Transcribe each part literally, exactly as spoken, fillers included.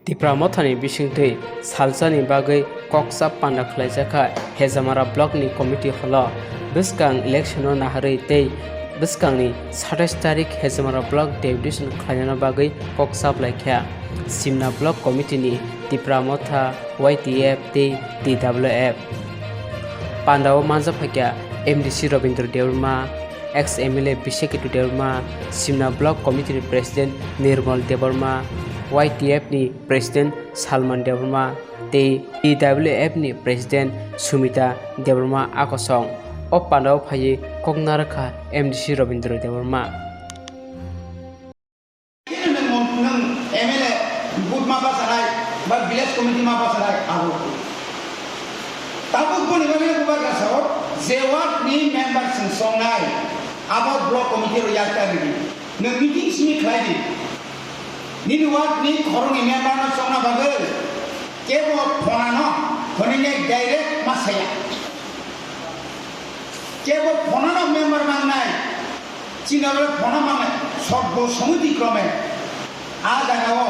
Tipra Mothani bisingtwi salsani bagwi koksa panda khlaijakha Hejamara Block ni committee holo. Bwskang election no naharwi tei bwskangni satais tarik Hejamara Block deputation khlainani bagwi koksa blaikha Simna Block Committee ni Tipra Motha, Y T F tei T W F. Pandao manjak phaikha M D C Robindra Debbarma, ex M L A Bishekitu Debbarma, Simna Block Committee ni President Nirmal Debbarma, Y T F ni President Salman Debbarma tei T W F ni President Sumita Debbarma akosong. O pandao phaiwi kok narwkha M D C Robindra Debbarma. Khe nwng, nwng M L A booth ma bachanai ba village committee ma bachanai abo. Tabuk boni bagwi bubagra sao je ward ni member chwng songnai abo block committee rok yakta ridi. Nwng meeting simi khlai di. Nini ward ni khoroknwi member no chongna bagwi kebo phone ano hwnwi nai direct ma saya. Kebo phone ano member mangnai. Chini oro phone mane sotbo somiti krome. A jaga o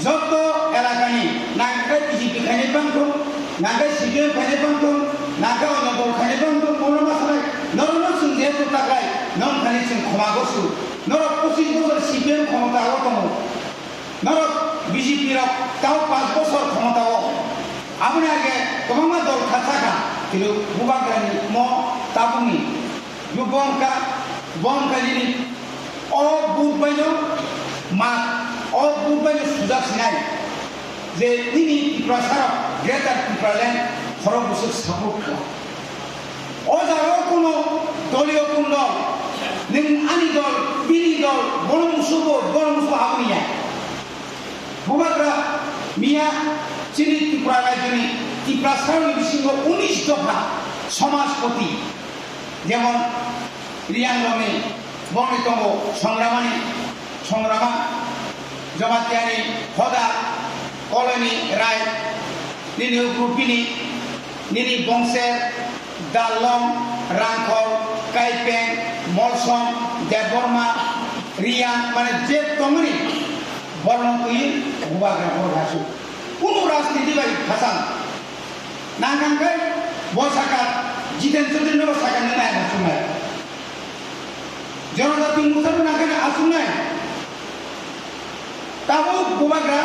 joto elakani nangkhe B J P khainai bangthung, nangkhe C P M khainai bangthung, nangkhe onyo dol khainai bangthung, bono ma sanai, norokno chwng jehetu taklai, nong thani chwng khoma gosu. Norok pochis bosor C P M khomota o tongo. Norok B J P rok tao panch bosor khomota o. Aboni age kwbangma dol khachakha, kilo bubagrani mo tabukni. Bo wngkha, bo wngkha nini o booth baino ma, o booth baino sujak sinai je nini Tiprasa rok Greater Tipraland khorok bwswk support kha. O jaga o kuno doliyo kun dol, nwng ani dol, bini dol, bono musugo, bono musugo aboni ya. Bubagra miya chini Tripura rajyoni Tiprasa rokni bisingo unis dopha somajpoti. Jemon Riang rokni bongni tongo Songramani, Songrama, Jamatia ni Hoda, Koloi ni Rai, nini Ugrupini, nini Bongser, Dallong, Rangkhol, Kaipeng, Molsom, Debbarma, Riang, mane je tongmani borno twi bubagra borok hasu. Kunu rajniti bai phasan. Nangkang khe bo saka Jiten Chaudhary no bo saka nang nai na chungnai. Jonojati mungsa no nangkhe na achungnai. Tabuk bubagra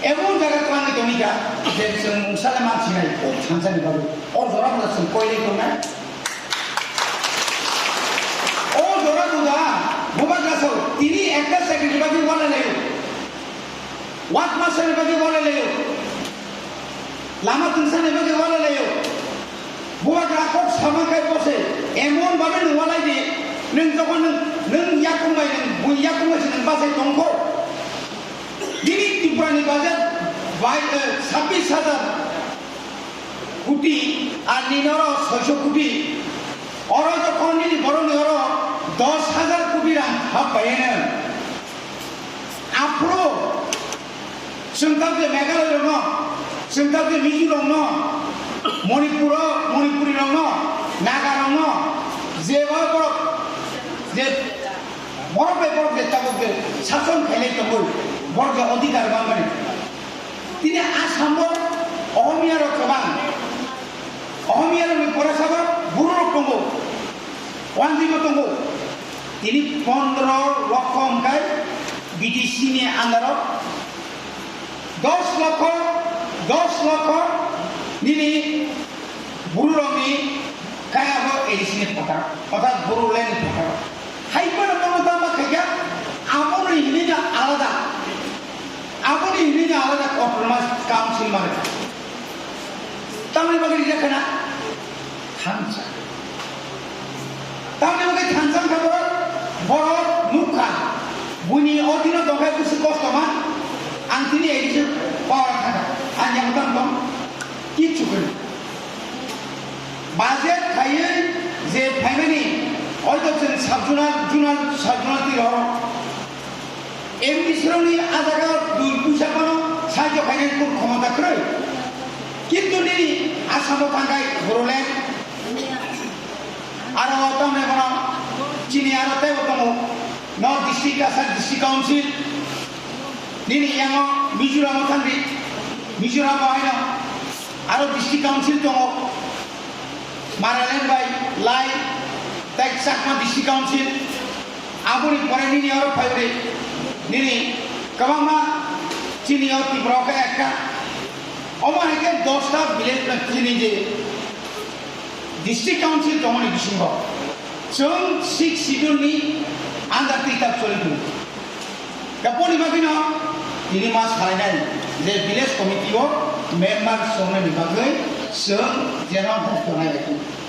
emon jaga twlangwi tongwi kha je chwng mungsa le mansinai o thansa ni bagwi. O jora no chwng koilai tongnai. O jora no da bubagra sao tini ekta second ni bagwi walai laio. Wak masani bagwi walai laio. Lama tungsani bagwi walai laio. Bubagra kok sama khai bose emon babe nwng walai di. Nwng jokhon nwng, nwng yakung bai nwng bui yakung bai se nwng bachai tongkho. Nini Tripura ni budget bai, eh, sabbish hajar koti ar nini oro soisho koti. Oro jokhon nini borok ni oro dos hajar koti rang hap bai eno. Aphuru chwng tabuk je Meghalaya rokno, chwng tabuk je Mizo rokno, Manipur o, Manipuri rokno, Naga rokno, je ba borok, je borok bai borok je tabuk je sason khainai tongwi, borok je adhikar manmani. Tini Assam o Ohomia rok kwbang, Ohomia rokni porasaba borok rok tongo, wanjwi bo tongo. Tini pondro lokho hwnkhe B T C ni under o dos lokho, dos lokho nini bororokni kaya bo A D C ni phataro, orthat Bodoland ni phataro. Hai phano bono tama khaikha, aboni hinwi no alada, aboni hinwi no alada autonomous council mare. Tamni bagwi rijak khana? Thansa. Tamni bagwi thansa wngkha borok, borok nukha. Buini odino tongkha bwswk kosto man, ang tini A D C power thangkha. Ang yang tang tong, kichu kwrwi. Budget khaiwi je phaimani, oito chwng sub-zonal, zonal, sub-zonal twi rw. M D C rokni a jaga dui puisa phano sahajyo khainani kunu khomota kwrwi. Kintu nini Assam-o thangkhai Bodoland, aro tamni bono chini aro teibo tongo North District, Cachar District Council, Nini yango Mizoram o thangdi, Mizoram o haino aro district council tongo, Maraland bai Lai, tai Chakma district council, aboni pore nini oro phaiwi nini kwbangma chini o Tripura o khe ekka, omo hai khe dosta village ba chini je district council tongmani bisingo chwng six schedule ni under twi tak choli tongo. Aboni bagwino tini ma salainai je village committee o member songnani bagwi chwng general hok tongnai bai tongo.